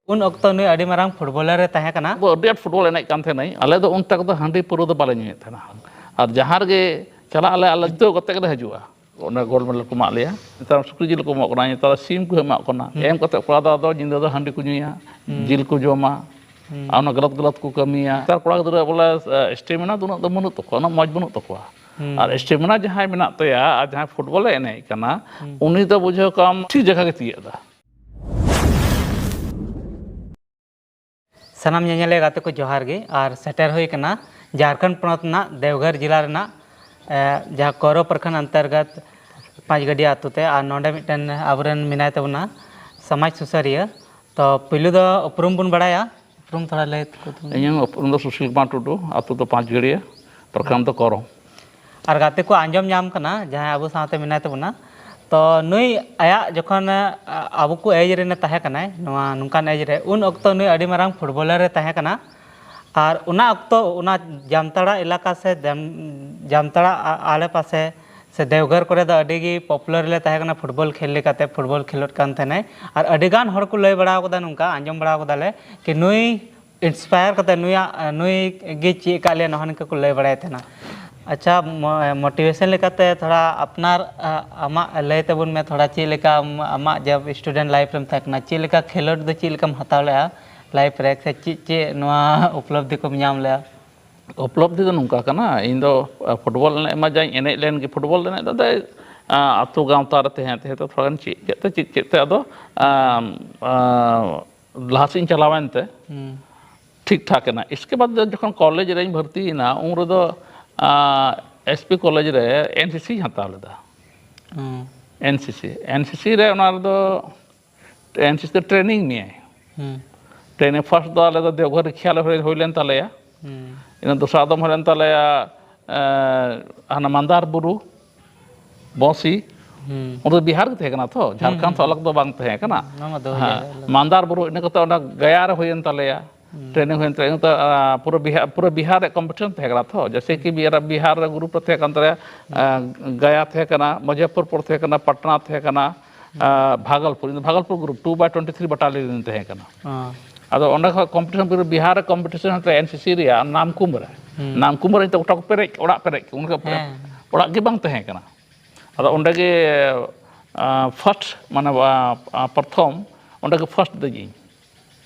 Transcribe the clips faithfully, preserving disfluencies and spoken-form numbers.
ᱩᱱ ᱚᱠᱛᱚ ᱱᱩᱭ ᱟᱹᱰᱤ ᱢᱟᱨᱟᱝ ᱯᱷᱩᱴᱵᱚᱞᱟᱨ ᱮ ᱛᱟᱦᱮᱸ ᱠᱟᱱᱟ᱾ ᱟᱵᱚ ᱟᱹᱰᱤ ᱟᱸᱴ ᱯᱷᱩᱴᱵᱚᱞ ᱮᱱᱮᱡ ᱠᱟᱱ ᱛᱟᱦᱮᱱᱟᱹᱧ᱾ ᱟᱞᱮ ᱫᱚ ᱩᱱ ᱛᱟᱠ ᱫᱚ ᱦᱟᱺᱰᱤ ᱯᱟᱹᱣᱨᱟᱹ ᱫᱚ ᱵᱟᱞᱮ ᱧᱩᱭᱮᱫ ᱛᱟᱦᱮᱱᱟ᱾ ᱟᱨ ᱡᱟᱦᱟᱸ ᱨᱮᱜᱮ ᱪᱟᱞᱟᱜ ᱟᱞᱮ, ᱟᱞᱮ ᱡᱤᱛᱟᱹᱣ ᱠᱟᱛᱮ ᱜᱮᱞᱮ ᱦᱤᱡᱩᱜᱼᱟ᱾ ᱚᱱᱟ ᱜᱳᱞᱰ ᱢᱮᱰᱟᱞ ᱠᱚ ᱮᱢᱟᱜ ᱞᱮᱭᱟ᱾ ᱱᱮᱛᱟᱨ ᱥᱩᱠᱨᱤ ᱡᱤᱞ ᱠᱚ ᱮᱢᱚᱜ ᱠᱟᱱᱟ, ᱱᱮᱛᱟᱨ ᱥᱤᱢ ᱠᱚ ᱮᱢᱟᱜ ᱠᱟᱱᱟ᱾ ᱮᱢ ᱠᱟᱛᱮ ᱠᱚᱲᱟ ᱫᱚ ᱟᱫᱚ ᱧᱤᱫᱟᱹ ᱫᱚ ᱦᱟᱺᱰᱤ ᱠᱚ ᱧᱩᱭᱟ, ᱡᱤᱞ ᱠᱚ ᱡᱚᱢᱟ᱾ ᱟᱨ ᱚᱱᱟ ᱜᱟᱞᱟᱛ ᱜᱟᱞᱟᱛ ᱠᱚ ᱠᱟᱹᱢᱤᱭᱟ᱾ ᱱᱮᱛᱟᱨ ᱠᱚᱲᱟ ᱜᱤᱫᱽᱨᱟᱹ ᱵᱚᱞᱮ, ᱮ, ᱥᱴᱮᱢᱤᱱᱟ ᱫᱚ ᱩᱱᱟᱹᱜ ᱫᱚ ᱵᱟᱹᱱᱩᱜ ᱛᱟᱠᱚᱣᱟ, ᱩᱱᱟᱹᱜ ᱢᱚᱡᱽ ᱵᱟᱹᱱᱩᱜ ᱛᱟᱠᱚᱣᱟ᱾ ᱟᱨ ᱥᱴᱮᱢᱤᱱᱟ ᱡᱟᱦᱟᱸᱭ ᱢᱮᱱᱟᱜ ᱛᱟᱭᱟ ᱟᱨ ᱡᱟᱦᱟᱸᱭ ᱯᱷᱩᱴᱵᱚᱞᱮ ᱮᱱᱮᱡ ᱠᱟᱱᱟ, ᱩᱱᱤ ᱫᱚ ᱵᱩᱡᱷᱟᱹᱣ ᱠᱟᱢ ᱴᱷᱤᱠ ᱡᱟᱭᱜᱟ ᱜᱮ ᱛᱤᱭᱟᱹᱜ ᱮᱫᱟ᱾ ᱥᱟᱱᱟᱢ ᱧᱮᱧᱮᱞᱤᱭᱟᱹ ᱜᱟᱛᱮ ᱠᱚ ᱡᱚᱦᱟᱨ ᱜᱮ᱾ ᱟᱨ ᱥᱮᱴᱮᱨ ᱦᱩᱭ ᱠᱟᱱᱟ ᱡᱷᱟᱲᱠᱷᱚᱸᱰ ᱯᱚᱱᱚᱛ ᱨᱮᱱᱟᱜ ᱫᱮᱣᱜᱷᱚᱨ ᱡᱮᱞᱟ ᱨᱮᱱᱟᱜ, ᱮ, ᱡᱟᱦᱟᱸ ᱠᱚᱨᱚ ᱯᱨᱚᱠᱷᱚᱸᱰ ᱚᱱᱛᱚᱨᱜᱚᱛ ᱯᱟᱸᱪᱜᱟᱹᱰᱤᱭᱟᱹ ᱟᱛᱳ ᱛᱮ᱾ ᱟᱨ ᱱᱚᱰᱮ ᱢᱤᱫᱴᱮᱱ ᱟᱵᱚᱨᱮᱱ ᱢᱮᱱᱟᱭ ᱛᱟᱵᱚᱱᱟ ᱥᱚᱢᱟᱡᱽ ᱥᱩᱥᱟᱹᱨᱤᱭᱟᱹ᱾ ᱛᱚ ᱯᱩᱭᱞᱩ ᱫᱚ ᱩᱯᱨᱩᱢ ᱵᱚᱱ ᱵᱟᱲᱟᱭᱟ᱾ ᱩᱯᱨᱩᱢ ᱛᱷᱚᱲᱟ ᱞᱟᱹᱭ ᱛᱟᱠᱚ ᱛᱟᱵᱚᱱ᱾ ᱤᱧᱟᱹᱜ ᱩᱯᱨᱩᱢ ᱫᱚ ᱥᱩᱥᱤᱞ ᱠᱩᱢᱟᱨ ᱴᱩᱰᱩ, ᱟᱛᱳ ᱫᱚ ᱯᱟᱸᱪᱜᱟᱹᱲᱤᱭᱟᱹ, ᱯᱨᱚᱠᱷᱚᱸᱰ ᱫᱚ ᱠᱚᱨᱚ᱾ ᱟᱨ ᱜᱟᱛᱮ ᱠᱚ ᱟᱸᱡᱚᱢ ᱧᱟᱢ ᱠᱟᱱᱟ, ᱡᱟᱦᱟᱸᱭ ᱟᱵᱚ ᱥᱟᱶᱛᱮ ᱢᱮᱱᱟᱭ ᱛᱟᱵᱚᱱᱟ, ᱛᱚ ᱱᱩᱭ ᱟᱭᱟᱜ ᱡᱚᱠᱷᱚᱱ, ᱟ, ᱟᱵᱚ ᱠᱚ ᱮᱡᱽ ᱨᱮᱱᱮ ᱛᱟᱦᱮᱸ ᱠᱟᱱᱟᱭ, ᱱᱚᱣᱟ ᱱᱚᱝᱠᱟᱱ ᱮᱡᱽ ᱨᱮ, ᱩᱱ ᱚᱠᱛᱚ ᱱᱩᱭ ᱟᱹᱰᱤ ᱢᱟᱨᱟᱝ ᱯᱷᱩᱴᱵᱚᱞᱟᱨ ᱮ ᱛᱟᱦᱮᱸ ᱠᱟᱱᱟ᱾ ᱟᱨ ᱚᱱᱟ ᱚᱠᱛᱚ ᱚᱱᱟ ᱡᱟᱢᱛᱟᱲᱟ ᱮᱞᱟᱠᱟ ᱥᱮ ᱫᱮᱢ-, ᱡᱟᱢᱛᱟᱲᱟ ᱟ-, ᱟᱲᱮ ᱯᱟᱥᱮ ᱥᱮ ᱫᱮᱣᱜᱷᱚᱨ ᱠᱚᱨᱮ ᱫᱚ ᱟᱹᱰᱤ ᱜᱮ ᱯᱚᱯᱩᱞᱟᱨ ᱞᱮ ᱛᱟᱦᱮᱸ ᱠᱟᱱᱟ ᱯᱷᱩᱴᱵᱚᱞ ᱠᱷᱮᱞ ᱞᱮᱠᱟᱛᱮ, ᱯᱷᱩᱴᱵᱚᱞ ᱠᱷᱮᱞᱳᱰ ᱠᱟᱱ ᱛᱟᱦᱮᱱᱟᱭ᱾ ᱟᱨ ᱟᱹᱰᱤ ᱜᱟᱱ ᱦᱚᱲ ᱠᱚ ᱞᱟᱹᱭ ᱵᱟᱲᱟ ᱟᱠᱟᱫᱟ, ᱱᱚᱝᱠᱟ ᱟᱸᱡᱚᱢ ᱵᱟᱲᱟ ᱟᱠᱟᱫᱟᱞᱮ ᱠᱤ ᱱᱩᱭ ᱤᱱᱥᱯᱟᱭᱟᱨ ᱠᱟᱛᱮ ᱱᱩᱭᱟᱜ, ᱱᱩᱭ ᱜᱮ ᱪᱮᱫ ᱟᱠᱟᱫ ᱞᱮᱭᱟ, ᱱᱚᱣᱟ ᱱᱤᱝᱠᱟ ᱠᱚ ᱞᱟᱹᱭ ᱵᱟᱲᱟᱭ ᱛᱟᱦᱮᱱᱟ᱾ ᱟᱪᱪᱷᱟ, ᱢᱚ-, ᱢᱳᱴᱤᱵᱷᱮᱥᱚᱱ ᱞᱮᱠᱟᱛᱮ ᱛᱷᱚᱲᱟ ᱟᱯᱱᱟᱨ, ᱟ-, ᱟᱢᱟᱜ ᱞᱟᱹᱭ ᱛᱟᱵᱚᱱ ᱢᱮ ᱛᱷᱚᱲᱟ, ᱪᱮᱫ ᱞᱮᱠᱟ ᱟᱢ, ᱟᱢᱟᱜ ᱡᱟᱵ ᱥᱴᱩᱰᱮᱱᱴ ᱞᱟᱭᱤᱯᱷ ᱨᱮᱢ ᱛᱟᱦᱮᱸ ᱠᱟᱱᱟ, ᱪᱮᱫ ᱞᱮᱠᱟ ᱠᱷᱮᱞᱳᱰ ᱫᱚ ᱪᱮᱫ ᱞᱮᱠᱟᱢ ᱦᱟᱛᱟᱣ ᱞᱮᱜᱼᱟ ᱞᱟᱭᱤᱯᱷ ᱨᱮ, ᱥᱮ ᱪᱮᱫ ᱪᱮᱫ ᱱᱚᱣᱟ ᱩᱯᱞᱚᱵᱽᱫᱷᱤ ᱠᱚᱢ ᱧᱟᱢ ᱞᱮᱜᱼᱟ? ᱩᱯᱞᱚᱵᱽᱫᱷᱤ ᱫᱚ ᱱᱚᱝᱠᱟ ᱠᱟᱱᱟ, ᱤᱧ ᱫᱚ, ᱟ, ᱯᱷᱩᱴᱵᱚᱞ ᱮᱱᱮᱡ ᱢᱟ ᱡᱟᱧ ᱮᱱᱮᱡ ᱞᱮᱱ ᱜᱮ, ᱯᱷᱩᱴᱵᱚᱞ ᱮᱱᱮᱡ ᱫᱚ ᱫᱟᱹᱭ, ᱟ, ᱟᱛᱳ ᱜᱟᱶᱛᱟ ᱨᱮ ᱛᱟᱦᱮᱸ ᱛᱟᱦᱮᱸ ᱛᱮ ᱛᱷᱚᱲᱟ ᱜᱟᱱ ᱪᱮᱫ ᱠᱮᱫ ᱛᱮ, ᱪᱮᱫ ᱠᱮᱫ ᱛᱮ ᱟᱫᱚ, ᱟ, ᱟ, ᱞᱟᱦᱟ ᱥᱮᱫ ᱤᱧ ᱪᱟᱞᱟᱣᱮᱱ ᱛᱮ ᱦᱩᱸ᱾ ᱴᱷᱤᱠ ᱴᱷᱟᱠ ᱮᱱᱟ᱾ ᱤᱥᱠᱮ ᱵᱟᱫ ᱡᱚᱠᱷᱚᱱ ᱠᱚᱞᱮᱡᱽ ᱨᱮᱧ ᱵᱷᱚᱨᱛᱤᱭᱮᱱᱟ, ᱩᱱ ᱨᱮᱫᱚ, ᱟ, ᱮᱥ ᱯᱤ ᱠᱚᱞᱮᱡᱽ ᱨᱮ ᱮᱱ ᱥᱤ ᱥᱤᱧ ᱦᱟᱛᱟᱣ ᱞᱮᱫᱟ᱾ ᱦᱩᱸ᱾ ᱮᱱ ᱥᱤ ᱥᱤ, ᱮᱱ ᱥᱤ ᱥᱤ ᱨᱮ ᱚᱱᱟ ᱨᱮᱫᱚ ᱮᱱ ᱥᱤ ᱥᱤ ᱫᱚ ᱴᱨᱮᱱᱤᱝ ᱢᱮᱭᱟᱭ᱾ ᱦᱩᱸ᱾ ᱴᱨᱮᱱᱤᱝ ᱯᱷᱟᱥᱴ ᱫᱚ ᱟᱞᱮ ᱫᱚ ᱫᱮᱣᱜᱷᱚᱨ ᱨᱮ ᱠᱷᱮᱞ ᱦᱩᱭ, ᱦᱩᱭ ᱞᱮᱱ ᱛᱟᱞᱮᱭᱟ᱾ ᱦᱩᱸ᱾ ᱤᱱᱟᱹ ᱫᱚᱥᱟᱨ ᱫᱚᱢ ᱦᱩᱭ ᱞᱮᱱ ᱛᱟᱞᱮᱭᱟ, ᱮᱸ, ᱦᱟᱱᱟ ᱢᱟᱱᱫᱟᱨ ᱵᱩᱨᱩ, ᱵᱚᱥᱤ᱾ ᱦᱩᱸ᱾ ᱚᱸᱰᱮ ᱫᱚ ᱵᱤᱦᱟᱨ ᱜᱮ ᱛᱟᱦᱮᱸ ᱠᱟᱱᱟ ᱛᱚ, ᱦᱩᱸ, ᱡᱷᱟᱲᱠᱷᱚᱸᱰ ᱦᱩᱸ, ᱛᱚ ᱦᱩᱸ᱾ ᱟᱞᱟᱜᱽ ᱫᱚ ᱵᱟᱝ ᱛᱟᱦᱮᱸ ᱠᱟᱱᱟ᱾ ᱚᱱᱟ ᱢᱟ ᱫᱚ ᱦᱮᱸ, ᱦᱩᱭ ᱡᱟᱭᱜᱟ ᱟᱞᱟᱜᱽ᱾ ᱢᱟᱱᱫᱟᱨ ᱵᱩᱨᱩ, ᱤᱱᱟᱹ ᱠᱟᱛᱮ ᱚᱸᱰᱮ ᱜᱟᱭᱟ ᱨᱮ ᱦᱩᱭᱮᱱ ᱛᱟᱞᱮᱭᱟ᱾ ᱦᱩᱸ᱾ ᱴᱨᱮᱱᱤᱝ ᱦᱩᱭᱮᱱ ᱛᱟᱞᱮᱭᱟ᱾ ᱤᱱᱟᱹ ᱛᱟᱭᱚᱢ, ᱟ, ᱯᱩᱨᱟᱹ ᱵᱤᱦᱟ-, ᱯᱩᱨᱟᱹ ᱵᱤᱦᱟᱨ ᱨᱮᱭᱟᱜ ᱠᱚᱢᱯᱤᱴᱤᱥᱚᱱ ᱛᱟᱦᱮᱸ ᱠᱟᱱᱟ ᱛᱚ᱾ ᱡᱮᱭᱥᱮ ᱠᱤ ᱵᱤᱦᱟᱨ, ᱵᱤᱦᱟᱨ ᱨᱮ ᱜᱨᱩᱯ ᱨᱮ ᱛᱟᱦᱮᱸ ᱠᱟᱱ ᱛᱟᱞᱮᱭᱟ, ᱦᱩᱸ᱾ ᱟ, ᱜᱟᱭᱟ ᱛᱟᱦᱮᱸ ᱠᱟᱱᱟ, ᱢᱩᱡᱟᱯᱷᱚᱨᱯᱩᱨ ᱛᱟᱦᱮᱸ ᱠᱟᱱᱟ, ᱯᱟᱴᱱᱟ ᱛᱟᱦᱮᱸ ᱠᱟᱱᱟ, ᱵᱷᱟᱜᱚᱞᱯᱩᱨ, ᱤᱧ ᱫᱚ ᱵᱷᱟᱜᱚᱞᱯᱩᱨ ᱜᱨᱩᱯ ᱴᱩ ᱵᱟᱭ ᱴᱩᱭᱮᱱᱴᱤ ᱛᱷᱨᱤ ᱵᱟᱴᱟᱞᱤᱭᱚᱱ ᱨᱤᱧ ᱛᱟᱦᱮᱸ ᱠᱟᱱᱟ᱾ ᱟᱫᱚ ᱚᱸᱰᱮ ᱠᱷᱚᱱ ᱠᱚᱢᱯᱤᱴᱤᱥᱚᱱ, ᱯᱩᱨᱟᱹ ᱵᱤᱦᱟᱨ ᱨᱮ ᱠᱚᱢᱯᱤᱴᱤᱥᱚᱱ ᱦᱟᱱᱛᱮ ᱮᱱ ᱥᱤ ᱥᱤ ᱨᱮᱭᱟᱜ ᱱᱟᱢᱠᱩᱢ ᱨᱮ᱾ ᱱᱟᱢᱠᱩᱢ ᱨᱮ ᱱᱤᱛᱚᱜ ᱜᱚᱴᱟ ᱠᱚ ᱯᱮᱨᱮᱡ, ᱚᱲᱟᱜ ᱯᱮᱨᱮᱡ, ᱚᱱᱠᱟ ᱚᱲᱟᱜ ᱜᱮ ᱵᱟᱝ ᱛᱟᱦᱮᱸ ᱠᱟᱱᱟ᱾ ᱟᱫᱚ ᱚᱸᱰᱮ ᱜᱮ ᱯᱷᱟᱥᱴ, ᱢᱟᱱᱮ ᱯᱨᱚᱛᱷᱚᱢ ᱚᱸᱰᱮ ᱜᱮ ᱯᱷᱟᱥᱴ ᱫᱚ ᱤᱧ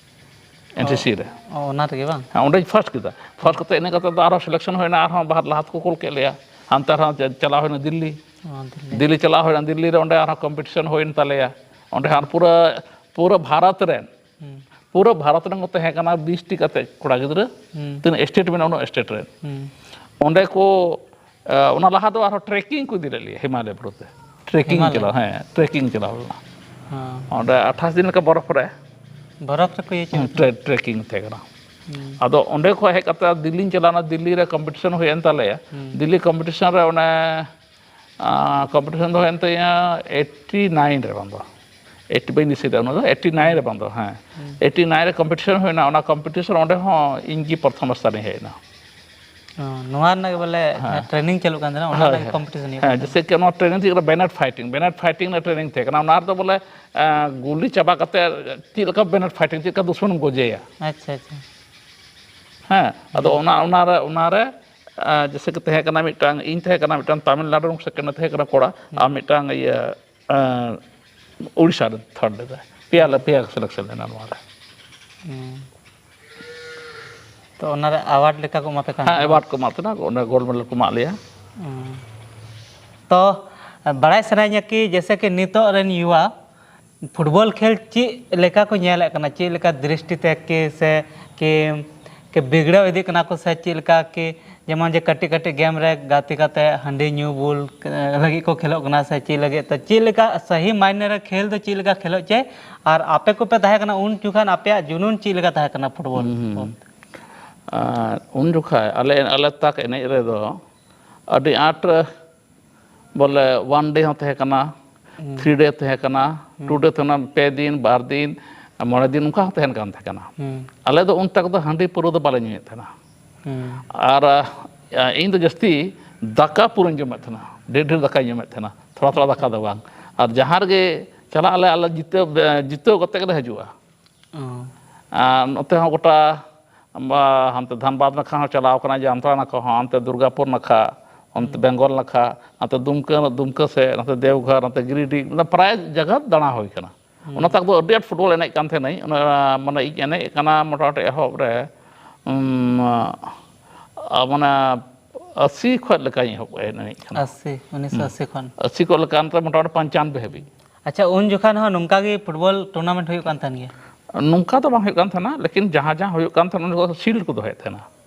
ᱮᱱ ᱥᱤ ᱥᱤ ᱨᱮ᱾ ᱚ, ᱚᱱᱟ ᱨᱮᱜᱮ ᱵᱟᱝ? ᱦᱮᱸ, ᱚᱸᱰᱮᱧ ᱯᱷᱟᱥᱴ ᱠᱮᱫᱟ᱾ ᱯᱷᱟᱥᱴ ᱠᱟᱛᱮ ᱤᱱᱟᱹ ᱠᱟᱛᱮ ᱫᱚ ᱟᱨᱦᱚᱸ ᱥᱤᱞᱮᱠᱥᱚᱱ ᱦᱩᱭᱱᱟ, ᱟᱨᱦᱚᱸ ᱵᱟᱦᱟᱨ ᱞᱟᱦᱟ ᱛᱮᱠᱚ ᱠᱳᱞ ᱠᱮᱫ ᱞᱮᱭᱟ᱾ ᱦᱟᱱᱛᱮ ᱟᱨᱦᱚᱸ ᱪᱟ- ᱪᱟᱞᱟᱣ ᱦᱩᱭᱱᱟ ᱫᱤᱞᱞᱤ᱾ ᱚ, ᱫᱤᱞᱞᱤ᱾ ᱫᱤᱞᱞᱤ ᱪᱟᱞᱟᱣ ᱦᱩᱭᱱᱟ, ᱫᱤᱞᱞᱤ ᱨᱮ ᱚᱸᱰᱮ ᱟᱨᱦᱚᱸ ᱠᱚᱢᱯᱤᱴᱤᱥᱚᱱ ᱦᱩᱭᱮᱱ ᱛᱟᱞᱮᱭᱟ᱾ ᱚᱸᱰᱮ ᱦᱚᱸ ᱯᱩᱨᱟᱹ, ᱯᱩᱨᱟᱹ ᱵᱷᱟᱨᱚᱛ ᱨᱮᱱ, ᱦᱩᱸ, ᱯᱩᱨᱟᱹ ᱵᱷᱟᱨᱚᱛ ᱨᱮᱱ ᱠᱚ ᱛᱟᱦᱮᱸ ᱠᱟᱱᱟ ᱵᱤᱥ ᱴᱤ ᱠᱟᱛᱮ ᱠᱚᱲᱟ ᱜᱤᱫᱽᱨᱟᱹ᱾ ᱦᱩᱸ, ᱛᱤᱱᱟᱹᱜ ᱥᱴᱮᱴ ᱢᱮᱱᱟᱜᱼᱟ, ᱩᱱᱟᱹᱜ ᱥᱴᱮᱴ ᱨᱮᱱ᱾ ᱦᱩᱸ, ᱚᱸᱰᱮ ᱠᱚ, ᱮ, ᱚᱱᱟ ᱞᱟᱦᱟ ᱫᱚ ᱟᱨᱦᱚᱸ ᱴᱨᱮᱠᱤᱝ ᱠᱚ ᱤᱫᱤ ᱞᱮᱫ ᱞᱮᱭᱟ ᱦᱤᱢᱟᱞᱚᱭ ᱵᱩᱨᱩ ᱛᱮ᱾ ᱴᱨᱮᱠᱤᱝ ᱦᱤᱢᱟᱞᱚᱭ? ᱪᱟᱞᱟᱣ, ᱦᱮᱸ, ᱴᱨᱮᱠᱤᱝ ᱪᱟᱞᱟᱣ ᱞᱮᱱᱟ᱾ ᱦᱮᱸ᱾ ᱚᱸᱰᱮ ᱟᱴᱷᱟᱥ ᱫᱤᱱ ᱞᱮᱠᱟ ᱵᱚᱨᱚᱯᱷ ᱨᱮ᱾ ᱵᱚᱨᱚᱯᱷ ᱨᱮᱠᱚ ᱤᱭᱟᱹ ᱦᱚᱪᱚ ᱦᱮᱸ, ᱯᱮᱭᱟ? ᱴᱨᱮ-, ᱴᱨᱮᱠᱤᱝ ᱛᱟᱦᱮᱸ ᱠᱟᱱᱟ᱾ ᱦᱩᱸ, ᱟᱫᱚ ᱚᱸᱰᱮ ᱠᱷᱚᱱ ᱦᱮᱡ ᱠᱟᱛᱮ ᱫᱤᱞᱞᱤᱧ ᱪᱟᱞᱟᱣᱱᱟ, ᱫᱤᱞᱞᱤ ᱨᱮ ᱠᱚᱢᱯᱤᱴᱤᱥᱚᱱ ᱦᱩᱭᱮᱱ ᱛᱟᱞᱮᱭᱟ᱾ ᱦᱩᱸ, ᱫᱤᱞᱞᱤ ᱠᱚᱢᱯᱤᱴᱤᱥᱚᱱ ᱨᱮ ᱚᱱᱮ, ᱟᱸ, ᱠᱚᱢᱯᱤᱴᱤᱥᱚᱱ ᱫᱚ ᱦᱩᱭᱮᱱ ᱛᱤᱧᱟ ᱮᱭᱤᱴᱴᱤ ᱱᱟᱭᱤᱱ ᱨᱮ ᱵᱟᱝ ᱫᱚ, ᱮᱭᱤᱴᱴᱤ ᱵᱟᱹᱧ ᱫᱤᱥᱟᱹᱭᱮᱫᱟ, ᱚᱱᱟ ᱫᱚ ᱮᱭᱤᱴᱴᱤ ᱱᱟᱭᱤᱱ ᱨᱮ ᱵᱟᱝ ᱫᱚ, ᱦᱮᱸ, ᱦᱩᱸ᱾ ᱮᱭᱤᱴᱴᱤ ᱱᱟᱭᱤᱱ ᱨᱮ ᱠᱚᱢᱯᱤᱴᱤᱥᱚᱱ ᱦᱩᱭᱱᱟ᱾ ᱚᱱᱟ ᱠᱚᱢᱯᱤᱴᱤᱥᱚᱱ ᱚᱸᱰᱮ ᱦᱚᱸ ᱤᱧ ᱜᱮ ᱯᱨᱚᱛᱷᱚᱢ ᱥᱛᱷᱟᱱᱤᱧ ᱦᱮᱡ ᱮᱱᱟ᱾ ᱚ, ᱱᱚᱣᱟ ᱨᱮᱱᱟᱜ ᱜᱮ ᱵᱚᱞᱮ ᱦᱮᱸ᱾ ᱴᱨᱮᱱᱤᱝ ᱪᱟᱹᱞᱩᱜ ᱠᱟᱱ ᱛᱟᱦᱮᱱᱟ, ᱚᱱᱟ ᱦᱳᱭ, ᱨᱮᱱᱟᱜ ᱜᱮ ᱦᱳᱭ᱾ ᱠᱚᱢᱯᱤᱴᱤᱥᱚᱱ ᱦᱩᱭᱩᱜ ᱦᱮᱸ, ᱠᱟᱱ ᱛᱟᱦᱮᱱᱟ᱾ ᱡᱮᱭᱥᱮ ᱠᱤ ᱱᱚᱣᱟ ᱴᱨᱮᱱᱤᱝ ᱪᱮᱫ ᱠᱟᱱᱟ, ᱵᱮᱱᱮᱴ ᱯᱷᱟᱭᱴᱤᱝ, ᱵᱮᱱᱮᱴ ᱯᱷᱟᱭᱴᱤᱝ ᱨᱮᱱᱟᱜ ᱴᱨᱮᱱᱤᱝ ᱛᱟᱦᱮᱸ ᱠᱟᱱᱟ᱾ ᱚᱱᱟ ᱨᱮᱫᱚ ᱵᱚᱞᱮ, ᱮᱸ, ᱜᱩᱞᱤ ᱪᱟᱵᱟ ᱠᱟᱛᱮ ᱪᱮᱫ ᱞᱮᱠᱟ ᱵᱮᱱᱮᱴ ᱯᱷᱟᱭᱴᱤᱝ, ᱪᱮᱫ ᱞᱮᱠᱟ ᱫᱩᱥᱢᱚᱱᱮᱢ ᱜᱚᱡᱮᱭᱟ᱾ ᱟᱪᱪᱷᱟ, ᱟᱪᱪᱷᱟ᱾ ᱦᱮᱸ, ᱟᱫᱚ ᱦᱩᱸ᱾ ᱚᱱᱟ, ᱚᱱᱟᱨᱮ, ᱚᱱᱟᱨᱮ, ᱮᱸ, ᱡᱮᱭᱥᱮ ᱠᱤ ᱛᱟᱦᱮᱸ ᱠᱟᱱᱟ ᱢᱤᱫᱴᱟᱝ, ᱤᱧ ᱛᱟᱦᱮᱸ ᱠᱟᱱᱟ ᱢᱤᱫᱴᱟᱝ ᱛᱟᱢᱤᱞᱱᱟᱲᱩ ᱨᱮᱱ ᱥᱮᱠᱮᱱᱰ ᱛᱟᱦᱮᱸ ᱠᱟᱱᱟ ᱠᱚᱲᱟ, ᱟᱨ ᱦᱩᱸ᱾ ᱢᱤᱫᱴᱟᱝ ᱤᱭᱟᱹ, ᱮᱸ, ᱩᱲᱤᱥᱥᱟ ᱨᱮ ᱛᱷᱟᱨᱰ ᱞᱮᱫᱟᱭ᱾ ᱯᱮᱭᱟ ᱞᱮ, ᱯᱮᱭᱟ ᱥᱤᱞᱮᱠᱥᱚᱱ ᱞᱮᱱᱟ ᱱᱚᱣᱟ ᱨᱮ᱾ ᱦᱩᱸ᱾ ᱛᱚ ᱚᱱᱟᱨᱮ ᱟᱣᱟᱨᱰ ᱞᱮᱠᱟ ᱠᱚ ᱮᱢᱟ ᱯᱮ ᱠᱟᱱ ᱦᱮᱸ, ᱛᱟᱦᱮᱱᱟ? ᱮᱣᱟᱨᱰ ᱠᱚ ᱮᱢᱟᱜ ᱛᱟᱦᱮᱱᱟ, ᱚᱸᱰᱮ ᱜᱳᱞᱰ ᱢᱮᱰᱮᱞ ᱠᱚ ᱮᱢᱟᱜ ᱞᱮᱭᱟ᱾ ᱦᱩᱸ᱾ ᱛᱚ ᱵᱟᱲᱟᱭ ᱥᱟᱱᱟᱧᱟ ᱠᱤ ᱡᱮᱭᱥᱮ ᱠᱤ ᱱᱤᱛᱚᱜ ᱨᱮᱱ ᱭᱩᱣᱟ ᱯᱷᱩᱴᱵᱚᱞ ᱠᱷᱮᱞ ᱪᱮᱫ ᱞᱮᱠᱟ ᱠᱚ ᱧᱮᱞᱮᱫ ᱠᱟᱱᱟ, ᱪᱮᱫ ᱞᱮᱠᱟ ᱫᱨᱤᱥᱴᱤ ᱛᱮ ᱠᱤ ᱥᱮ ᱠᱤ, ᱠᱤ ᱵᱤᱜᱽᱲᱟᱹᱣ ᱤᱫᱤᱜ ᱠᱟᱱᱟ ᱠᱚ ᱥᱮ ᱪᱮᱫ ᱞᱮᱠᱟ ᱠᱤ, ᱡᱮᱢᱚᱱ ᱡᱮ ᱠᱟᱹᱴᱤᱡ ᱠᱟᱹᱴᱤᱡ ᱜᱮᱢ ᱨᱮ ᱜᱟᱛᱮ ᱠᱟᱛᱮ ᱦᱟᱺᱰᱤ ᱧᱩ ᱵᱩᱞ ᱞᱟᱹᱜᱤᱫ ᱠᱚ ᱠᱷᱮᱞᱳᱜ ᱠᱟᱱᱟ ᱥᱮ ᱪᱮᱫ ᱞᱟᱹᱜᱤᱫ? ᱛᱚ ᱪᱮᱫ ᱞᱮᱠᱟ ᱥᱟᱹᱦᱤ ᱢᱟᱭᱱᱮ ᱨᱮ ᱠᱷᱮᱞ ᱫᱚ ᱪᱮᱫ ᱞᱮᱠᱟ ᱠᱷᱮᱞᱳᱜ ᱪᱟᱹᱭ? ᱟᱨ ᱟᱯᱮ ᱠᱚᱯᱮ ᱛᱟᱦᱮᱸ ᱠᱟᱱᱟ ᱩᱱ ᱡᱚᱠᱷᱟᱱ ᱟᱯᱮᱭᱟᱜ ᱡᱩᱱᱩᱱ ᱪᱮᱫ ᱞᱮᱠᱟ ᱛᱟᱦᱮᱸ ᱠᱟᱱᱟ ᱯᱷᱩᱴᱵᱚᱞ? ᱦᱩᱸ, ᱦᱩᱸ᱾ ᱟᱨ ᱩᱱ ᱡᱚᱠᱷᱟᱡ ᱟᱞᱮ, ᱟᱞᱮ ᱛᱟᱠ ᱮᱱᱮᱡ ᱨᱮᱫᱚ ᱟᱹᱰᱤ ᱟᱸᱴ ᱵᱚᱞᱮ ᱚᱣᱟᱱ ᱰᱮ ᱦᱚᱸ ᱛᱟᱦᱮᱸ ᱠᱟᱱᱟ, ᱦᱩᱸ᱾ ᱛᱷᱨᱤ ᱰᱮ ᱛᱟᱦᱮᱸ ᱠᱟᱱᱟ, ᱦᱩᱸ᱾ ᱴᱩ ᱰᱮ ᱛᱟᱦᱮᱸ ᱠᱟᱱᱟ, ᱯᱮ ᱫᱤᱱ, ᱵᱟᱨ ᱫᱤᱱ, ᱢᱚᱬᱮ ᱫᱤᱱ, ᱚᱱᱠᱟ ᱦᱚᱸ ᱛᱟᱦᱮᱱ ᱠᱟᱱ ᱛᱟᱦᱮᱸ ᱠᱟᱱᱟ᱾ ᱦᱩᱸ᱾ ᱟᱞᱮ ᱫᱚ ᱩᱱ ᱛᱟᱠ ᱫᱚ ᱦᱟᱺᱰᱤ ᱯᱟᱹᱣᱨᱟᱹ ᱫᱚ ᱵᱟᱞᱮ ᱧᱩᱭᱮᱫ ᱛᱟᱦᱮᱱᱟ᱾ ᱦᱩᱸ᱾ ᱟᱨ, ᱟ, ᱤᱧ ᱫᱚ ᱡᱟᱹᱥᱛᱤ ᱫᱟᱠᱟ ᱯᱩᱨᱟᱹᱧ ᱡᱚᱢᱮᱫ ᱛᱟᱦᱮᱱᱟ, ᱰᱷᱮᱨ ᱰᱷᱮᱨ ᱫᱟᱠᱟᱧ ᱡᱚᱢᱮᱫ ᱛᱟᱦᱮᱱᱟ, ᱛᱷᱚᱲᱟ ᱛᱷᱚᱲᱟ ᱫᱟᱠᱟ ᱫᱚ ᱵᱟᱝ᱾ ᱟᱨ ᱡᱟᱦᱟᱸ ᱨᱮᱜᱮ ᱪᱟᱞᱟᱜ ᱟᱞᱮ, ᱟᱞᱮ ᱡᱤᱛᱟᱹᱣ, ᱡᱤᱛᱟᱹᱣ ᱠᱟᱛᱮ ᱜᱮᱞᱮ ᱦᱤᱡᱩᱜᱼᱟ᱾ ᱚ᱾ ᱟᱨ ᱱᱚᱛᱮ ᱦᱚᱸ ᱜᱚᱴᱟ, ᱵᱟ, ᱦᱟᱱᱛᱮ ᱫᱷᱟᱱᱵᱟᱫᱽ ᱱᱟᱠᱷᱟ ᱦᱚᱸ ᱪᱟᱞᱟᱣ ᱠᱟᱱᱟ, ᱡᱟᱢᱛᱟᱲᱟ ᱱᱟᱠᱷᱟ ᱦᱚᱸ, ᱦᱟᱱᱛᱮ ᱫᱩᱨᱜᱟᱯᱩᱨ ᱱᱟᱠᱷᱟ, ᱚᱱᱛᱮ ᱦᱩᱸ᱾ ᱵᱮᱝᱜᱚᱞ ᱱᱟᱠᱷᱟ, ᱱᱚᱛᱮ ᱫᱩᱢᱠᱟᱹ, ᱫᱩᱢᱠᱟᱹ ᱥᱮᱫ, ᱱᱚᱛᱮ ᱫᱮᱣᱜᱷᱚᱨ, ᱱᱚᱛᱮ ᱜᱤᱨᱤᱰᱤ, ᱢᱟᱱᱮ ᱯᱨᱟᱭ ᱡᱟᱭᱜᱟ ᱫᱟᱬᱟ ᱦᱩᱭ ᱠᱟᱱᱟ᱾ ᱦᱩᱸ᱾ ᱚᱱᱟ ᱛᱟᱠ ᱫᱚ ᱟᱹᱰᱤ ᱟᱸᱴ ᱯᱷᱩᱴᱵᱚᱞ ᱮᱱᱮᱡ ᱠᱟᱱ ᱛᱟᱦᱮᱱᱟᱹᱧ᱾ ᱚᱱᱟ, ᱢᱟᱱᱮ ᱤᱧ ᱮᱱᱮᱡ ᱠᱟᱱᱟ ᱢᱚᱴᱟᱢᱩᱴᱤ ᱮᱦᱚᱵ ᱨᱮ, ᱩᱢ, ᱟ, ᱢᱟᱱᱮ ᱟᱥᱤ ᱠᱷᱚᱱ ᱞᱮᱠᱟᱧ ᱮᱦᱚᱵ ᱮᱱᱮᱡ ᱠᱟᱱᱟ᱾ ᱟᱥᱤ, ᱩᱱᱤᱥᱥᱚ ᱟᱥᱤ ᱦᱩᱸ᱾ ᱠᱷᱚᱱ᱾ ᱟᱥᱤ ᱠᱷᱚᱱ ᱞᱮᱠᱟ, ᱱᱚᱛᱮ ᱢᱚᱴᱟᱢᱩᱴᱤ ᱯᱚᱧᱪᱟᱱᱵᱵᱳᱭ ᱦᱟᱹᱵᱤᱡ᱾ ᱟᱪᱪᱷᱟ, ᱩᱱ ᱡᱚᱠᱷᱟᱱ ᱦᱚᱸ ᱱᱚᱝᱠᱟ ᱜᱮ ᱯᱷᱩᱴᱵᱚᱞ ᱴᱩᱨᱱᱟᱢᱮᱱᱴ ᱦᱩᱭᱩᱜ ᱠᱟᱱ ᱛᱟᱦᱮᱱ ᱜᱮᱭᱟ? ᱱᱚᱝᱠᱟ ᱫᱚ ᱵᱟᱝ ᱦᱩᱭᱩᱜ ᱠᱟᱱ ᱛᱟᱦᱮᱱᱟ, ᱞᱮᱠᱤᱱ ᱡᱟᱦᱟᱸ ᱡᱟᱦᱟᱸ ᱦᱩᱭᱩᱜ ᱠᱟᱱ ᱛᱟᱦᱮᱱᱟ, ᱩᱱ ᱡᱚᱠᱷᱚᱱ ᱥᱤᱞᱰ ᱠᱚ ᱫᱚᱦᱚᱭᱮᱫ ᱛᱟᱦᱮᱱᱟ᱾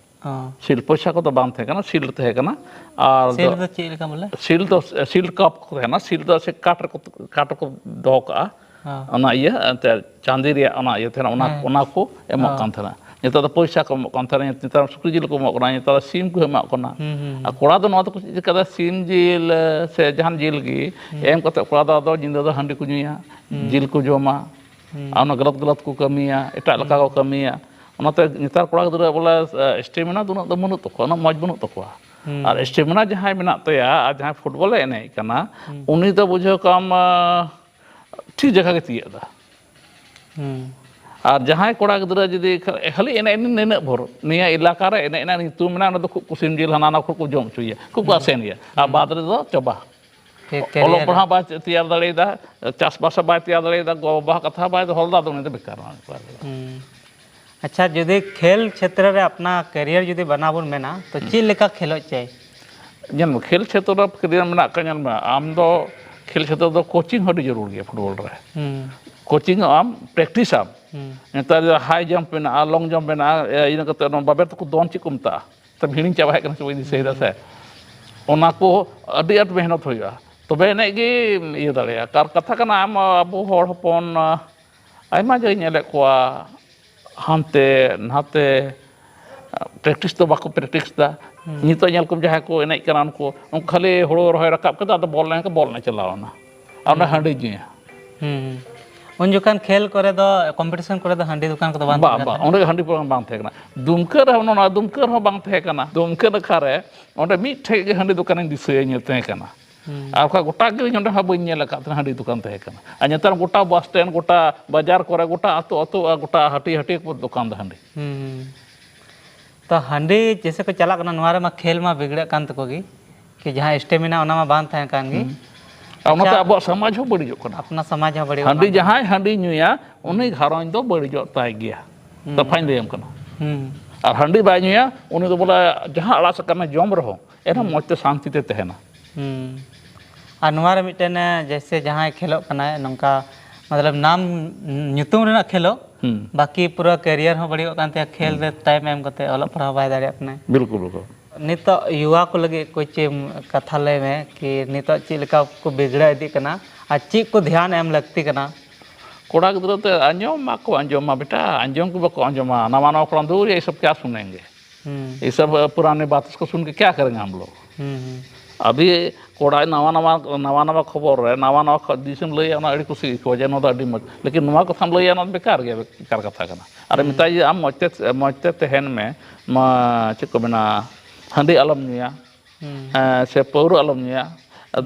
ᱚ᱾ ᱥᱤᱞᱰ ᱯᱚᱭᱥᱟ ᱠᱚᱫᱚ ᱵᱟᱝ ᱛᱟᱦᱮᱸ ᱠᱟᱱᱟ, ᱥᱤᱞᱰ ᱛᱟᱦᱮᱸ ᱠᱟᱱᱟ᱾ ᱟᱨ ᱥᱤᱞᱰ ᱫᱚ ᱫᱚ ᱪᱮᱫ ᱞᱮᱠᱟ ᱵᱚᱞᱮ? ᱥᱤᱞᱰ ᱫᱚ, ᱥᱤᱞᱰ ᱠᱟᱯ ᱠᱚ ᱛᱟᱦᱮᱱᱟ, ᱥᱤᱞᱰ ᱫᱚ ᱥᱮ ᱠᱟᱴ ᱨᱮᱠᱚ, ᱠᱟᱴ ᱨᱮᱠᱚ ᱫᱚᱦᱚ ᱠᱟᱜᱼᱟ᱾ ᱦᱚᱸ᱾ ᱚᱱᱟ ᱤᱭᱟᱹ ᱮᱱᱛᱮᱫ ᱪᱟᱸᱫᱤ ᱨᱮᱭᱟᱜ ᱚᱱᱟ ᱤᱭᱟᱹ ᱛᱟᱦᱮᱱᱟ, ᱚᱱᱟ, ᱦᱮᱸ᱾ ᱚᱱᱟ ᱠᱚ ᱮᱢᱚᱜ ᱚ᱾ ᱠᱟᱱ ᱛᱟᱦᱮᱱᱟ᱾ ᱱᱮᱛᱟᱨ ᱫᱚ ᱯᱚᱭᱥᱟ ᱠᱚ ᱮᱢᱚᱜ ᱠᱟᱱ ᱛᱟᱦᱮᱱᱟ, ᱱᱮᱛᱟᱨ ᱥᱩᱠᱨᱤ ᱡᱤᱞ ᱠᱚ ᱮᱢᱚᱜ ᱠᱟᱱᱟ, ᱱᱮᱛᱟᱨ ᱫᱚ ᱥᱤᱢ ᱠᱚ ᱮᱢᱚᱜ ᱠᱟᱱᱟ᱾ ᱦᱩᱸ, ᱦᱩᱸ, ᱟᱨ ᱦᱩᱸ᱾ ᱠᱚᱲᱟ ᱫᱚ ᱱᱚᱣᱟ ᱫᱚᱠᱚ ᱪᱮᱫ ᱪᱤᱠᱟᱹᱫᱟ, ᱥᱤᱢ ᱡᱤᱞ ᱥᱮ ᱡᱟᱦᱟᱱ ᱡᱤᱞ ᱜᱮ ᱦᱩᱸ᱾ ᱮᱢ ᱠᱟᱛᱮᱫ ᱠᱚᱲᱟ ᱫᱚ ᱟᱫᱚ ᱧᱤᱫᱟᱹ ᱫᱚ ᱦᱟᱺᱰᱤ ᱠᱚ ᱧᱩᱭᱟ, ᱦᱩᱸ᱾ ᱡᱤᱞ ᱠᱚ ᱡᱚᱢᱟ, ᱦᱩᱸ᱾ ᱟᱨ ᱚᱱᱟ ᱜᱟᱞᱟᱛ ᱜᱟᱞᱟᱛ ᱠᱚ ᱠᱟᱹᱢᱤᱭᱟ, ᱮᱴᱟᱜ ᱞᱮᱠᱟ ᱠᱚ ᱦᱩᱸ᱾ ᱠᱟᱹᱢᱤᱭᱟ᱾ ᱚᱱᱟᱛᱮ ᱱᱮᱛᱟᱨ ᱠᱚᱲᱟ ᱜᱤᱫᱽᱨᱟᱹ ᱵᱚᱞᱮ, ᱮ, ᱥᱴᱮᱢᱤᱱᱟ ᱫᱚ ᱩᱱᱟᱹᱜ ᱫᱚ ᱵᱟᱹᱱᱩᱜ ᱛᱟᱠᱚᱣᱟ, ᱩᱱᱟᱹᱜ ᱢᱚᱡᱽ ᱵᱟᱹᱱᱩᱜ ᱛᱟᱠᱚᱣᱟ᱾ ᱦᱩᱸ᱾ ᱟᱨ ᱥᱴᱮᱢᱤᱱᱟ ᱡᱟᱦᱟᱸᱭ ᱢᱮᱱᱟᱜ ᱛᱟᱭᱟ ᱟᱨ ᱡᱟᱦᱟᱸᱭ ᱯᱷᱩᱴᱵᱚᱞᱮ ᱮᱱᱮᱡ ᱠᱟᱱᱟ, ᱦᱩᱸ᱾ ᱩᱱᱤ ᱫᱚ ᱵᱩᱡᱷᱟᱹᱣ ᱠᱟᱜ ᱟᱢ, ᱟ, ᱴᱷᱤᱠ ᱡᱟᱭᱜᱟ ᱜᱮ ᱛᱤᱭᱟᱹᱜ ᱮᱫᱟ᱾ ᱦᱩᱸ᱾ ᱟᱨ ᱡᱟᱦᱟᱸᱭ ᱠᱚᱲᱟ ᱜᱤᱫᱽᱨᱟᱹ ᱡᱩᱫᱤ ᱠᱷᱟ-, ᱠᱷᱟᱹᱞᱤ ᱮᱱᱮᱡ ᱮᱱᱮᱡ ᱱᱤᱱᱟᱹᱜ ᱵᱷᱳᱨ, ᱱᱤᱭᱟᱹ ᱮᱞᱟᱠᱟ ᱨᱮ ᱮᱱᱮᱡ ᱨᱮᱱᱟᱜ ᱧᱩᱛᱩᱢ ᱢᱮᱱᱟᱜᱼᱟ, ᱚᱸᱰᱮ ᱫᱚ ᱠᱷᱩᱵ ᱠᱚ ᱥᱤᱢ ᱡᱤᱞ ᱦᱟᱱᱟ ᱱᱟᱣᱟ ᱠᱷᱩᱵ ᱠᱚ ᱡᱚᱢ ᱦᱚᱪᱚᱭᱮᱭᱟ, ᱠᱷᱩᱵ ᱠᱚ ᱦᱩᱸ᱾ ᱟᱥᱮᱱᱮᱭᱟ᱾ ᱟᱨ ᱦᱩᱸ᱾ ᱵᱟᱫᱽ ᱨᱮᱫᱚ ᱪᱟᱵᱟ᱾ ᱠᱮ-, ᱚᱞᱚᱜ ᱠᱮᱨᱤᱭᱟᱨ ᱯᱟᱲᱦᱟᱣ ᱨᱮ᱾ ᱵᱟᱭ ᱛᱮᱭᱟᱨ ᱫᱟᱲᱮᱭᱟᱫᱟ, ᱪᱟᱥᱵᱟᱥ ᱦᱚᱸ ᱵᱟᱭ ᱛᱮᱭᱟᱨ ᱫᱟᱲᱮᱭᱟᱫᱟ, ᱜᱚ-ᱵᱟᱵᱟ ᱠᱟᱛᱷᱟ ᱵᱟᱭ ᱫᱚᱦᱚ ᱞᱮᱫᱟ, ᱟᱫᱚ ᱩᱱᱤ ᱫᱚ ᱵᱮᱠᱟᱨ ᱮᱱᱟ᱾ ᱦᱩᱸ᱾ ᱟᱪᱪᱷᱟ, ᱡᱩᱫᱤ ᱠᱷᱮᱞ ᱪᱷᱮᱛᱨᱚ ᱨᱮ ᱟᱯᱱᱟ ᱠᱮᱨᱤᱭᱟᱨ ᱡᱩᱫᱤ ᱵᱮᱱᱟᱣ ᱵᱚᱱ ᱢᱮᱱᱟ, ᱛᱚ ᱦᱩᱸ᱾ ᱪᱮᱫ ᱞᱮᱠᱟ ᱠᱷᱮᱞᱳᱜ ᱪᱟᱹᱭ? ᱧᱮᱞ ᱢᱮ, ᱠᱷᱮᱞ ᱪᱷᱮᱛᱨᱚ ᱨᱮ ᱠᱮᱨᱤᱭᱟᱨ ᱢᱮᱱᱟᱜ ᱠᱷᱟᱱ, ᱧᱮᱞ ᱢᱮ, ᱟᱢ ᱫᱚ ᱠᱷᱮᱞ ᱪᱷᱮᱛᱨᱚ ᱫᱚ ᱠᱳᱪᱤᱝ ᱦᱚᱸ ᱟᱹᱰᱤ ᱡᱟᱹᱨᱩᱲ ᱜᱮᱭᱟ ᱯᱷᱩᱴᱵᱚᱞ ᱨᱮ᱾ ᱦᱩᱸ᱾ ᱠᱳᱪᱤᱝ ᱚᱜ ᱟᱢ, ᱯᱨᱮᱠᱴᱤᱥ ᱟᱢ᱾ ᱦᱩᱸ᱾ ᱱᱮᱛᱟᱨ ᱫᱚ ᱦᱟᱭ ᱡᱟᱢᱯ ᱢᱮᱱᱟᱜᱼᱟ, ᱞᱚᱝ ᱡᱟᱢᱯ ᱢᱮᱱᱟᱜᱼᱟ, ᱤᱱᱟᱹ ᱠᱟᱛᱮ ᱚᱱᱟ ᱵᱟᱵᱮᱨ ᱛᱮᱠᱚ ᱫᱚᱱ, ᱪᱮᱫ ᱠᱚ ᱢᱮᱛᱟᱜᱼᱟ? ᱛᱚᱵᱮ ᱦᱤᱲᱤᱧ ᱪᱟᱵᱟᱭᱮᱫ ᱠᱟᱱᱟ ᱥᱮ ᱵᱟᱹᱧ ᱫᱤᱥᱟᱹᱭᱮᱫᱟ ᱥᱮ᱾ ᱦᱩᱸ᱾ ᱚᱱᱟ ᱠᱚ ᱟᱹᱰᱤ ᱟᱸᱴ ᱢᱮᱦᱱᱚᱛ ᱦᱩᱭᱩᱜᱼᱟ, ᱛᱚᱵᱮ ᱮᱱᱮᱡ ᱜᱮ ᱤᱭᱟᱹ ᱫᱟᱲᱮᱭᱟᱜᱼᱟ᱾ ᱟᱨ ᱠᱟᱛᱷᱟ ᱠᱟᱱᱟ, ᱟᱢ, ᱟᱵᱚ ᱦᱚᱲ ᱦᱚᱯᱚᱱ, ᱟᱭᱢᱟ ᱡᱟᱭᱜᱟᱧ ᱧᱮᱞᱮᱫ ᱠᱚᱣᱟ, ᱦᱟᱱᱛᱮ ᱱᱟᱛᱮ, ᱯᱨᱮᱠᱴᱤᱥ ᱫᱚ ᱵᱟᱠᱚ ᱯᱨᱮᱠᱴᱤᱥ ᱮᱫᱟ᱾ ᱦᱩᱸ᱾ ᱱᱤᱛᱚᱜ ᱧᱮᱞ ᱠᱚᱢ, ᱡᱟᱦᱟᱸᱭ ᱠᱚ ᱮᱱᱮᱡ ᱠᱟᱱᱟ, ᱩᱱᱠᱩ, ᱩᱱᱠᱩ ᱠᱷᱟᱹᱞᱤ ᱦᱩᱲᱩ ᱨᱚᱦᱚᱭ ᱨᱟᱠᱟᱵ ᱠᱟᱛᱮ ᱟᱫᱚ ᱵᱚᱞ ᱮᱱᱮᱡ ᱠᱚ ᱵᱚᱞ ᱮᱱᱮᱡ ᱪᱟᱞᱟᱣ ᱮᱱᱟ᱾ ᱟᱨ ᱚᱸᱰᱮ ᱦᱩᱸ᱾ ᱦᱟᱺᱰᱤ ᱧᱩᱭᱟ᱾ ᱦᱩᱸ, ᱦᱩᱸ᱾ ᱩᱱ ᱡᱚᱠᱷᱟᱱ ᱠᱷᱮᱞ ᱠᱚᱨᱮ ᱫᱚ, ᱠᱚᱢᱯᱤᱴᱤᱥᱚᱱ ᱠᱚᱨᱮ ᱫᱚ ᱦᱟᱺᱰᱤ ᱫᱚᱠᱟᱱ ᱠᱚᱫᱚ ᱵᱟᱝ ᱵᱟ-, ᱛᱟᱦᱮᱸ ᱠᱟᱱ ᱵᱟ, ᱛᱟᱦᱮᱸᱱᱟ? ᱚᱸᱰᱮ ᱦᱟᱺᱰᱤ ᱯᱟᱹᱣᱨᱟᱹ ᱵᱟᱝ ᱛᱟᱦᱮᱸ ᱠᱟᱱᱟ᱾ ᱫᱩᱢᱠᱟᱹ ᱨᱮᱦᱚᱸ, ᱱᱚᱣᱟ ᱫᱩᱢᱠᱟᱹ ᱨᱮᱦᱚᱸ ᱵᱟᱝ ᱛᱟᱦᱮᱸ ᱠᱟᱱᱟ᱾ ᱫᱩᱢᱠᱟᱹ ᱱᱟᱠᱷᱟ ᱨᱮ ᱚᱸᱰᱮ ᱢᱤᱫ ᱴᱷᱮᱡ ᱜᱮ ᱦᱟᱺᱰᱤ ᱫᱚᱠᱟᱱᱤᱧ ᱫᱤᱥᱟᱹᱭᱟ, ᱧᱮᱞ ᱛᱟᱦᱮᱸ ᱠᱟᱱᱟ᱾ ᱟᱨ ᱵᱟᱠᱷᱟᱡ ᱜᱚᱴᱟ ᱜᱮ ᱱᱚᱰᱮ ᱦᱚᱸ ᱵᱟᱹᱧ ᱧᱮᱞ ᱟᱠᱟᱫ ᱛᱟᱦᱮᱱᱟ ᱦᱟᱺᱰᱤ ᱫᱚᱠᱟᱱ ᱛᱟᱦᱮᱸ ᱠᱟᱱᱟ᱾ ᱟᱨ ᱱᱮᱛᱟᱨ ᱜᱚᱴᱟ ᱵᱟᱥ ᱥᱴᱮᱱᱰ, ᱜᱚᱴᱟ ᱵᱟᱡᱟᱨ ᱠᱚᱨᱮ, ᱜᱚᱴᱟ ᱟᱹᱛᱩ ᱟᱹᱛᱩ ᱟᱨ ᱜᱚᱴᱟ ᱦᱟᱹᱴᱤᱭᱟᱹ ᱦᱟᱹᱴᱤᱭᱟᱹ ᱠᱚ ᱫᱚᱠᱟᱱ ᱫᱟ ᱦᱟᱺᱰᱤ᱾ ᱦᱩᱸ᱾ ᱛᱚ ᱦᱟᱺᱰᱤ ᱡᱮᱥᱮ ᱠᱚ ᱪᱟᱞᱟᱜ ᱠᱟᱱᱟ, ᱱᱚᱣᱟ ᱨᱮᱢᱟ ᱠᱷᱮᱞ ᱢᱟ ᱵᱤᱜᱽᱲᱟᱹᱜ ᱠᱟᱱ ᱛᱟᱠᱚ ᱜᱮ, ᱠᱤ ᱡᱟᱦᱟᱸ ᱥᱴᱮᱢᱤᱱᱟ ᱚᱱᱟ ᱢᱟ ᱵᱟᱝ ᱛᱟᱦᱮᱸ ᱠᱟᱱ ᱜᱮ᱾ ᱦᱩᱸ᱾ ᱟᱨ ᱚᱱᱟᱛᱮ ᱟᱪᱪᱷᱟ, ᱟᱵᱚᱣᱟᱜ ᱥᱚᱢᱟᱡᱽ ᱦᱚᱸ ᱵᱟᱹᱲᱤᱡᱚᱜ ᱠᱟᱱᱟ᱾ ᱟᱯᱱᱟ ᱥᱚᱢᱟᱡᱽ ᱦᱚᱸ ᱵᱟᱹᱲᱤᱡᱚᱜ ᱦᱟᱺᱰᱤ ᱠᱟᱱ ᱛᱟᱵᱚᱱᱟ᱾ ᱡᱟᱦᱟᱸᱭ ᱦᱟᱺᱰᱤ ᱧᱩᱭᱟ, ᱩᱱᱤ ᱜᱷᱟᱨᱚᱸᱡᱽ ᱫᱚ ᱵᱟᱹᱲᱤᱡᱚᱜ ᱛᱟᱭ ᱜᱮᱭᱟ᱾ ᱦᱩᱸ᱾ ᱥᱟᱯᱷᱟᱧ ᱞᱟᱹᱭᱟᱢ ᱠᱟᱱᱟ᱾ ᱦᱩᱸ᱾ ᱟᱨ ᱦᱟᱺᱰᱤ ᱵᱟᱭ ᱧᱩᱭᱟ, ᱩᱱᱤ ᱫᱚ ᱵᱚᱞᱮ ᱡᱟᱦᱟᱸ ᱟᱲᱟᱜ ᱥᱟᱠᱟᱢᱮ ᱡᱚᱢ ᱨᱮᱦᱚᱸ, ᱮᱱᱦᱚᱸ ᱦᱩᱸ᱾ ᱢᱚᱡᱽ ᱛᱮ ᱥᱟᱱᱛᱤ ᱛᱮ ᱛᱟᱦᱮᱱᱟ᱾ ᱦᱩᱸ᱾ ᱟᱨ ᱱᱚᱣᱟ ᱨᱮ ᱢᱤᱫᱴᱮᱱ, ᱮ, ᱡᱮᱭᱥᱮ ᱡᱟᱦᱟᱸᱭ ᱠᱷᱮᱞᱳᱜ ᱠᱟᱱᱟᱭ, ᱱᱚᱝᱠᱟ ᱢᱚᱛᱞᱚᱵ ᱱᱟᱢ ᱧᱩᱛᱩᱢ ᱨᱮᱱᱟᱜ ᱠᱷᱮᱞᱳᱜ, ᱦᱩᱸ᱾ ᱵᱟᱹᱠᱤ ᱯᱩᱨᱟᱹ ᱠᱮᱨᱤᱭᱟᱨ ᱦᱚᱸ ᱵᱟᱹᱲᱤᱡᱚᱜ ᱠᱟᱱ ᱛᱟᱭᱟ, ᱠᱷᱮᱞ ᱦᱩᱸ᱾ ᱨᱮ ᱴᱟᱭᱤᱢ ᱮᱢ ᱠᱟᱛᱮ ᱚᱞᱚᱜ ᱯᱟᱲᱦᱟᱣ ᱵᱟᱭ ᱫᱟᱲᱮᱭᱟᱜ ᱠᱟᱱᱟᱭ᱾ ᱵᱤᱞᱠᱩᱞ, ᱵᱤᱞᱠᱩᱞ᱾ ᱱᱤᱛᱚᱜ ᱭᱩᱣᱟ ᱠᱚ ᱞᱟᱹᱜᱤᱫ ᱠᱚ ᱪᱮᱫ ᱮᱢ ᱠᱟᱛᱷᱟ ᱞᱟᱹᱭ ᱢᱮ ᱠᱤ ᱱᱤᱛᱚᱜ ᱪᱮᱫ ᱞᱮᱠᱟ ᱠᱚ ᱵᱤᱜᱽᱲᱟᱹ ᱤᱫᱤᱜ ᱠᱟᱱᱟ ᱟᱨ ᱪᱮᱫ ᱠᱚ ᱫᱷᱮᱭᱟᱱ ᱮᱢ ᱞᱟᱹᱠᱛᱤ ᱠᱟᱱᱟ? ᱠᱚᱲᱟ ᱜᱤᱫᱽᱨᱟᱹ ᱛᱮ ᱟᱸᱡᱚᱢ ᱢᱟᱠᱚ ᱟᱸᱡᱚᱢ ᱢᱟ ᱵᱮᱴᱟ, ᱟᱸᱡᱚᱢ ᱜᱮ ᱵᱟᱠᱚ ᱟᱸᱡᱚᱢᱟ᱾ ᱱᱟᱣᱟ ᱱᱟᱣᱟ ᱠᱚᱲᱟ ᱫᱩ ᱭᱮ ᱥᱚᱵ ᱠᱭᱟ ᱥᱩᱱᱮᱝᱜᱮ? ᱦᱩᱸ᱾ ᱤᱥ ᱥᱚᱵ ᱯᱩᱨᱟᱱᱮ ᱵᱟᱛ ᱠᱚ ᱥᱩᱱ ᱠᱮ ᱠᱭᱟ ᱠᱟᱨᱮᱝᱜᱮ ᱦᱟᱢ ᱞᱳᱜ? ᱦᱩᱸ, ᱦᱩᱸ᱾ ᱟᱵᱷᱤ ᱠᱚᱲᱟ ᱱᱟᱣᱟ ᱱᱟᱣᱟ, ᱱᱟᱣᱟ ᱱᱟᱣᱟ ᱠᱷᱚᱵᱚᱨ ᱨᱮ ᱱᱟᱣᱟ ᱱᱟᱣᱟ ᱠᱷᱚ-, ᱫᱤᱥᱚᱢ ᱞᱟᱹᱭᱟ, ᱚᱱᱟ ᱟᱹᱰᱤ ᱠᱩᱥᱤ ᱟᱹᱭᱠᱟᱹᱣᱟ ᱡᱮ ᱱᱚᱣᱟ ᱫᱚ ᱟᱹᱰᱤ ᱢᱚᱡᱽ᱾ ᱞᱮᱠᱤᱱ ᱱᱚᱣᱟ ᱠᱟᱛᱷᱟᱢ ᱞᱟᱹᱭᱟ, ᱚᱱᱟ ᱫᱚ ᱵᱮᱠᱟᱨ ᱜᱮᱭᱟ, ᱵᱮᱠᱟᱨ ᱠᱟᱛᱷᱟ ᱠᱟᱱᱟ᱾ ᱟᱨ ᱦᱩᱸ᱾ ᱢᱮᱛᱟᱭ ᱡᱮ ᱟᱢ ᱢᱚᱡᱽ ᱛᱮ, ᱢᱚᱡᱽ ᱛᱮ ᱛᱟᱦᱮᱱ ᱢᱮ, ᱢᱟ, ᱪᱮᱫ ᱠᱚ ᱢᱮᱱᱟ, ᱦᱟᱺᱰᱤ ᱟᱞᱚᱢ ᱧᱩᱭᱟ, ᱦᱩᱸ᱾ ᱦᱮᱸ, ᱥᱮ ᱯᱟᱹᱣᱨᱟᱹ ᱟᱞᱚᱢ ᱧᱩᱭᱟ,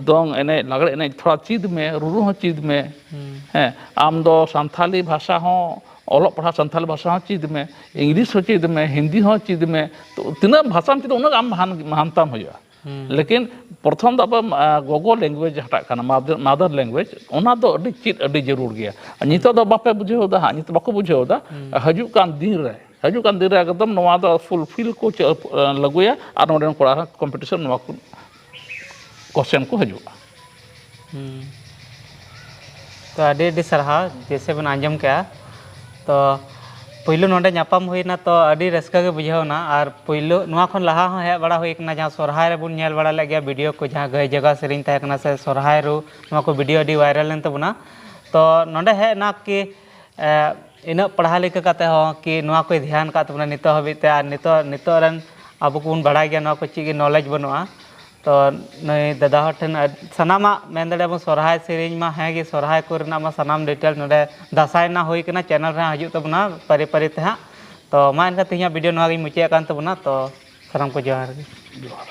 ᱫᱚᱝ ᱮᱱᱮᱡ, ᱞᱟᱜᱽᱲᱮ ᱮᱱᱮᱡ ᱛᱷᱚᱲᱟ ᱪᱮᱫ ᱢᱮ, ᱨᱩᱨᱩ ᱦᱚᱸ ᱪᱮᱫ ᱢᱮ᱾ ᱦᱩᱸ᱾ ᱦᱮᱸ, ᱟᱢ ᱫᱚ ᱥᱟᱱᱛᱷᱟᱞᱤ ᱵᱷᱟᱥᱟ ᱦᱚᱸ, ᱚᱞᱚᱜ ᱯᱟᱲᱦᱟᱜ ᱥᱟᱱᱛᱷᱟᱞᱤ ᱵᱷᱟᱥᱟ ᱦᱚᱸ ᱪᱮᱫ ᱢᱮ, ᱤᱝᱞᱤᱥ ᱦᱚᱸ ᱪᱮᱫ ᱢᱮ, ᱦᱤᱱᱫᱤ ᱦᱚᱸ ᱪᱮᱫ ᱢᱮ᱾ ᱛᱚ, ᱛᱤᱱᱟᱹᱜ ᱵᱷᱟᱥᱟᱢ ᱪᱮᱫᱟ, ᱩᱱᱟᱹᱜ ᱟᱢ ᱢᱟᱦᱟᱱ-, ᱢᱟᱦᱟᱱᱛᱟᱢ ᱦᱩᱭᱩᱜᱼᱟ᱾ ᱦᱩᱸ᱾ ᱞᱮᱠᱤᱱ ᱯᱨᱚᱛᱷᱚᱢ ᱫᱚ ᱟᱵᱚ, ᱟ, ᱜᱚᱜᱚ language ᱡᱟᱦᱟᱸᱴᱟᱜ ᱠᱟᱱᱟ, mother, mother language, ᱚᱱᱟ ᱫᱚ ᱟᱹᱰᱤ ᱪᱮᱫ ᱟᱹᱰᱤ ᱡᱟᱹᱨᱩᱲ ᱜᱮᱭᱟ᱾ ᱟᱨ ᱱᱤᱛᱚᱜ ᱫᱚ ᱵᱟᱯᱮ ᱵᱩᱡᱷᱟᱹᱣ ᱮᱫᱟ ᱦᱟᱸᱜ, ᱱᱤᱛᱚᱜ ᱵᱟᱠᱚ ᱵᱩᱡᱷᱟᱹᱣ ᱮᱫᱟ᱾ ᱦᱩᱸ᱾ ᱦᱤᱡᱩᱜ ᱠᱟᱱ ᱫᱤᱱ ᱨᱮ, ᱦᱤᱡᱩᱜ ᱠᱟᱱ ᱫᱤᱱ ᱨᱮ ᱮᱠᱫᱚᱢ ᱱᱚᱣᱟ ᱫᱚ fulfill ᱠᱚ ᱪᱮ-, ᱟ, ᱞᱟᱹᱜᱩᱭᱟ ᱟᱨ ᱱᱚᱰᱮᱱ ᱠᱚᱲᱟ ᱦᱚᱸ competition ᱱᱚᱣᱟ ᱠᱚ question ᱠᱚ ᱦᱤᱡᱩᱜᱼᱟ᱾ ᱦᱩᱸ᱾ ᱛᱚ ᱟᱹᱰᱤ ᱟᱹᱰᱤ ᱥᱟᱨᱦᱟᱣ, ᱡᱮᱭᱥᱮ ᱵᱚᱱ ᱟᱸᱡᱚᱢ ᱠᱮᱜᱼᱟ᱾ ᱛᱚ ᱯᱩᱭᱞᱩ ᱱᱚᱰᱮ ᱧᱟᱯᱟᱢ ᱦᱩᱭᱱᱟ, ᱛᱚ ᱟᱹᱰᱤ ᱨᱟᱹᱥᱠᱟᱹ ᱜᱮ ᱵᱩᱡᱷᱟᱹᱣ ᱮᱱᱟ᱾ ᱟᱨ ᱯᱩᱭᱞᱩ ᱱᱚᱣᱟ ᱠᱷᱚᱱ ᱞᱟᱦᱟ ᱦᱚᱸ ᱦᱮᱡ ᱵᱟᱲᱟ ᱦᱩᱭ ᱠᱟᱱᱟ, ᱡᱟᱦᱟᱸ ᱥᱚᱨᱦᱟᱭ ᱨᱮᱵᱚᱱ ᱧᱮᱞ ᱵᱟᱲᱟ ᱞᱮᱫ ᱜᱮᱭᱟ video ᱠᱚ, ᱡᱟᱦᱟᱸ ᱜᱟᱹᱭ ᱡᱟᱜᱟᱣ ᱥᱮᱨᱮᱧ ᱛᱟᱦᱮᱸ ᱠᱟᱱᱟ ᱥᱮ ᱥᱚᱨᱦᱟᱭ ᱨᱩ, ᱱᱚᱣᱟ ᱠᱚ video ᱟᱹᱰᱤ viral ᱞᱮᱱ ᱛᱟᱵᱚᱱᱟ᱾ ᱛᱚ ᱱᱚᱰᱮ ᱦᱮᱡ ᱮᱱᱟ ᱠᱤ, ᱮ, ᱤᱱᱟᱹᱜ ᱯᱟᱲᱦᱟᱣ ᱞᱮᱠᱟ ᱠᱟᱛᱮ ᱦᱚᱸ ᱠᱤ ᱱᱚᱣᱟ ᱠᱚᱭ ᱫᱷᱮᱭᱟᱱ ᱠᱟᱜ ᱛᱟᱵᱚᱱᱟ ᱱᱤᱛᱚᱜ ᱦᱟᱹᱵᱤᱡ ᱛᱮ, ᱟᱨ ᱱᱤᱛᱚᱜ, ᱱᱤᱛᱚᱜ ᱨᱮᱱ ᱟᱵᱚ ᱠᱚᱵᱚᱱ ᱵᱟᱲᱟᱭ ᱜᱮᱭᱟ ᱱᱚᱣᱟ ᱠᱚ ᱪᱮᱫ ᱜᱮ knowledge ᱵᱟᱹᱱᱩᱜᱼᱟ᱾ ᱛᱚ ᱱᱩᱭ ᱫᱟᱫᱟ ᱦᱚᱲ ᱴᱷᱮᱱ ᱟᱹᱰ-, ᱥᱟᱱᱟᱢᱟᱜ ᱢᱮᱱ ᱫᱟᱲᱮᱭᱟᱜᱼᱟ ᱵᱚᱱ, ᱥᱚᱨᱦᱟᱭ ᱥᱮᱨᱮᱧ ᱢᱟ ᱦᱮᱸ ᱜᱮ, ᱥᱚᱨᱦᱟᱭ ᱠᱚᱨᱮᱱᱟᱜ ᱢᱟ ᱥᱟᱱᱟᱢ detail ᱱᱚᱰᱮ, ᱫᱟᱸᱥᱟᱭ ᱨᱮᱱᱟᱜ ᱦᱩᱭ ᱠᱟᱱᱟ, channel ᱨᱮ ᱦᱟᱸᱜ ᱦᱤᱡᱩᱜ ᱛᱟᱵᱚᱱᱟ ᱯᱟᱹᱨᱤ ᱯᱟᱹᱨᱤ ᱛᱮ ᱦᱟᱸᱜ᱾ ᱛᱚ ᱢᱟ ᱮᱱᱠᱷᱟᱱ ᱛᱮᱦᱮᱧᱟᱜ video ᱱᱚᱣᱟ ᱜᱤᱧ ᱢᱩᱪᱟᱹᱫ ᱠᱟᱱ ᱛᱟᱵᱚᱱᱟ᱾ ᱛᱚ ᱥᱟᱱᱟᱢ ᱠᱚ ᱡᱚᱦᱟᱨ ᱜᱮ᱾ ᱡᱚᱦᱟᱨ᱾